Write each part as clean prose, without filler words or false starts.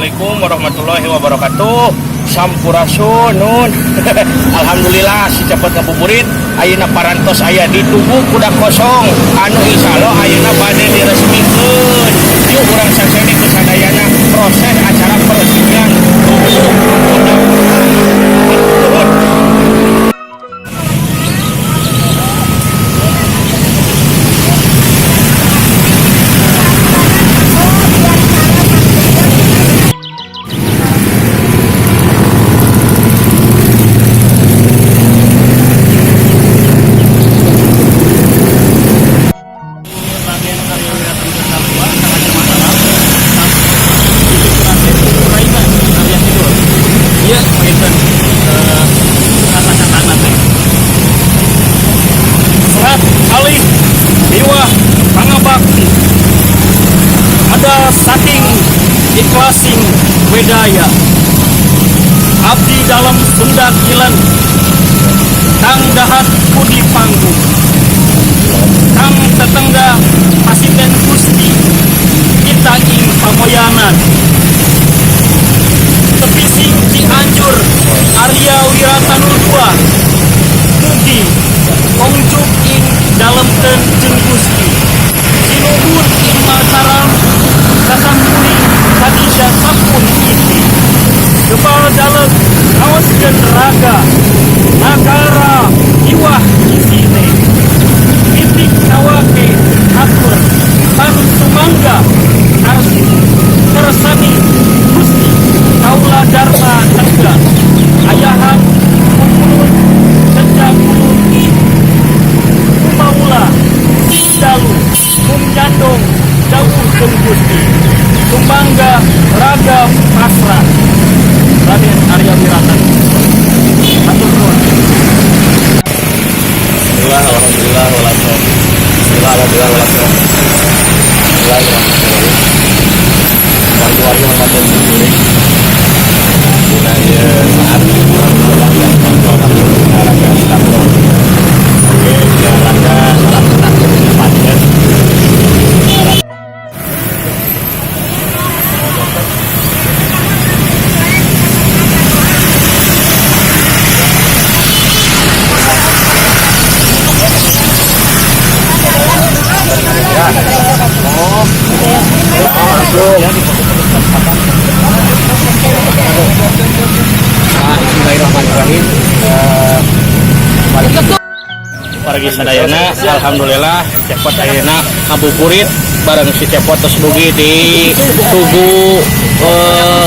Assalamualaikum warahmatullahi wabarakatuh. Sampurasun, nun. Alhamdulillah, si Cepot Ngabuburit ayeuna parantos aya di Tugu Kuda Kosong anu insyaallah ayeuna bade diresmikeun. Yuk, urang sakseni ku sadayana proses acara peresmian Tugu Kuda Kosong. Nuhun. Raden Arya Wiratanu Satwa Raja Mataram Raden Raihan Arya Kidul. Iya, panginten kata-kata teh. Serat alih miwah pangabakti ada saking ikhlasing wedaya abdi dalem Sunda Kilen kang dahat budi panggung kang tetengga Pasiden Gusti kita ing pamoyanan tepising Cianjur Arya Wiratanu II mugi kongjuk ing dalemkeun jeung Gusti, sinuhun ing Mataram sasampuning kadija sampun iti kepala dalem ngaoskeun raga nagara iwah isine titik kawake atur pan sumangga kersani Gusti kaula dharma tengga ayahan kukulun cenca kulun kumaula dalu mung nyandong jauh jeung Gusti, sumangga raga pasrah. Raden Arya Wiratan. Hatur nuhun. Bismillah, alhamdulillah, walatu. Bismillah, alhamdulillah, walatu. Bismillahirrahmanirrahim. Wargi-wargi Kabupaten Simkuring. Dina ieu saat yang kontrol raga Soekarno. Oke, dina raga laksanakeun pancen. Oh, langsung. Nah, bismillahirrahmanirrahim. Wargi sadayana, alhamdulillah Cepot ayeuna ngabuburit bareng si Cepot terus dugi di Tugu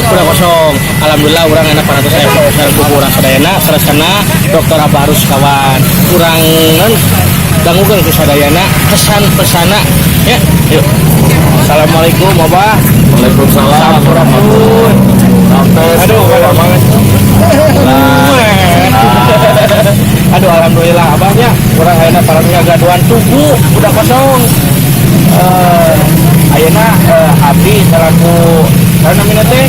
Kuda Kosong. Alhamdulillah, urang enak parantos aya sareng kubu urang sadayana, keresana Dr. Abah Ruskawan. Urang dangukeun ku sadayana kesan pesana ya. Yuk. Assalamualaikum, Abah. Waalaikumsalam. Sampurasun. Sampai. Aduh, ada banget. Aduh, alhamdulillah abahnya urang ayeuna parantos ngagaduhan Tugu Kuda Kosong. Ayeuna abdi selaku karena namanya teh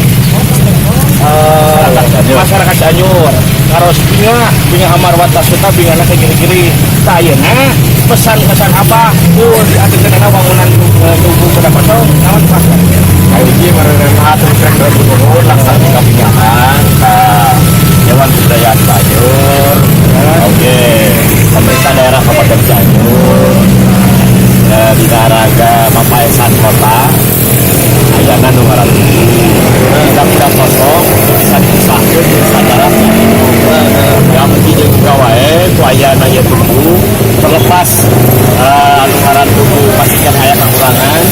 masyarakat Cianjur harus bingah bingah hamarwata suta bingahna ke giri-giri. Tah, ayeuna pesan-pesan apa ku diaturkeun bangunan Tugu Kuda Kosong naon, Pak? Kahiji meureunan hatur nuhun laksana kabingahan ka Dewan Kebudayaan Cianjur. Oke, pemerintah daerah Kabupaten Cianjur. Dina raga Mapaesan Kota ayana nu ngaran Kuda Kuda Kosong bisa dipisahkeun jeung sajarah Cianjur. Ya, mungkin jeung wae ku ayana ieu tugu, terlepas anu ngaran tugu pasti kan aya kekurangan.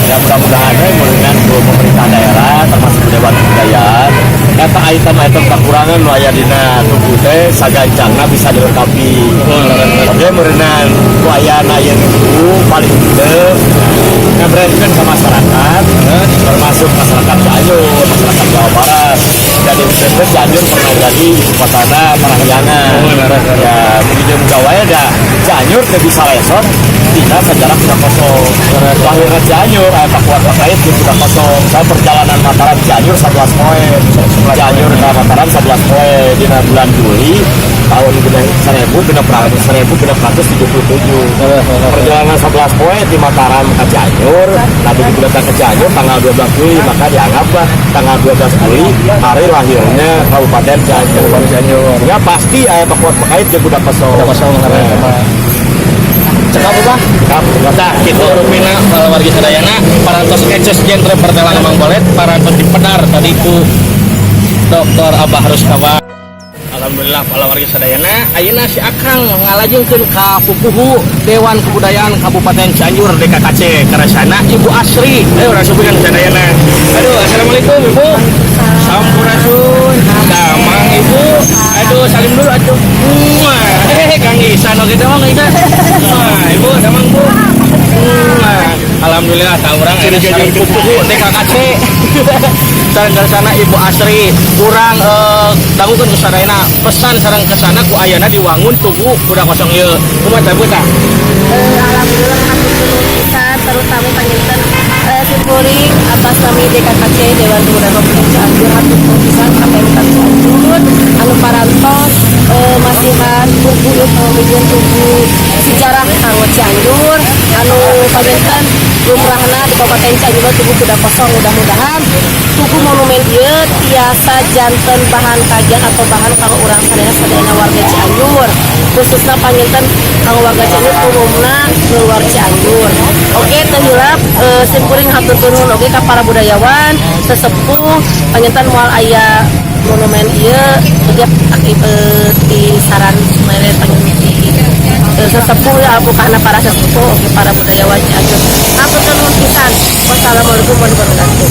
Ya, mudah-mudahan we meureunan ku pemerintah daerah termasuk Dewan Kebudayaan eta item-item kekurangan nu aya dina tugu teh sagancangna bisa dilengkapi. Oke, meureunan ku ayana ieu tugu paling henteu ngabrandkeun ka masyarakat, termasuk masyarakat Cianjur, masyarakat Jawa Barat. Jadi misalnya Cianjur pernah jadi ibu kotana Parahyangan. Ya, mungkin muga wae da Cianjur teu bisa lesot tina sejarah Kuda Kosong. Lahirna Cianjur aya Pakuan terkait di Kuda Kosong. Saya perjalanan Mataram Cianjur 11 poe. Cianjur ke Mataram 11 poe dina bulan Juli tahun 1677. Perjalanan 11 poe di Mataram ke Cianjur, nah begitu datang ke Cianjur tanggal 12 Juli, maka dianggaplah tanggal 12 Juli hari lahirnya Kabupaten Cianjur. Kabupaten Cianjur. Ya pasti aya pakuat pekait jeung kuda kosong. Kuda kosong karena sama. Cekap apa? Cekap, cekap. Nah, gitu rupina para wargi sadayana parantos eces genre pertelangan Mang Bolet, parantos dipedar tadi ku Dr. Abah Ruskawa. Alhamdulillah, para wargi sadayana, ayeuna si Akang ngalajengkeun ka pupuhu Dewan Kebudayaan Kabupaten Cianjur DKKC Karasana Ibu Asri. Ayo rasukeun sadayana. Aduh, assalamualaikum, Ibu. Sampurasun. Damang, Ibu. Aduh, salim dulu atuh. Muah. Eh, Kang Isan oge damang, Kang Isan. Wah, Ibu, damang, Bu. Muah. Alhamdulillah, tah urang ayeuna sareng pupuhu DKKC. Sareng sana Ibu Asri kurang dangukeun ku sadayana pesan sareng kesana ku ayana diwangun tugu kuda kosong ieu. Kumaha tah, Bu, tah? Alhamdulillah, hatur nuhun pisan, terutama panginten simkuring atas nami DKKC Dewan Kebudayaan Kabupaten Cianjur, hatur nuhun pisan ka Pemkab Cianjur anu parantos masihan tugu ieu pamijieun tugu sejarah kanggo Cianjur anu panginten lumrahna di Kabupaten Cianjur tugu kuda kosong. Mudah-mudahan tugu monumen ieu tiasa janten bahan kajian atau bahan kanggo urang sadayana, sadayana warga Cianjur, khususnya panginten kanggo warga Cianjur, umumna luar Cianjur. Oke, teu hilap simkuring hatur nuhun oge ka para budayawan sesepuh. Panginten moal aya monumen ieu tiap di saran mere panginten di sesepuh ya, karena para sesepuh oke para budayawan Cianjur. Hatur nuhun pisan. Wassalamualaikum warahmatullahi wabarakatuh.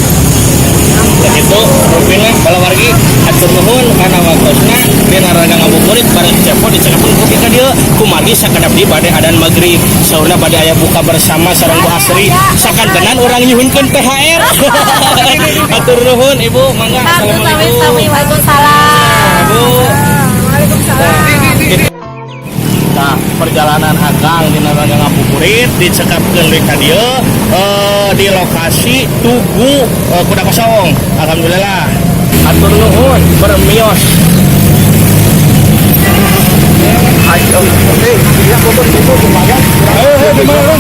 Begitu rupina, para wargi, hatur nuhun kana waktosna dina rangka ngabuburit bareng si Cepot dicekapkeun ku ka dieu kumargi sakedap di bade adan maghrib, saurna bade aya buka bersama sareng Bu Asri, sakantenan urang nyuhunkeun THR. Hatur nuhun, Ibu, mangga. Hatur Assalamualaikum. Sami-sami, waalaikumsalam. Bu. Waalaikumsalam. Gitu. Nah, perjalanan Akang dina rangka ngabuburit dicekapkeun deui ka dieu di lokasi tugu kuda kosong. Alhamdulillah. Hatur nuhun permios. Ayo, oke, ya foto di situ lumayan. Eh, gimana?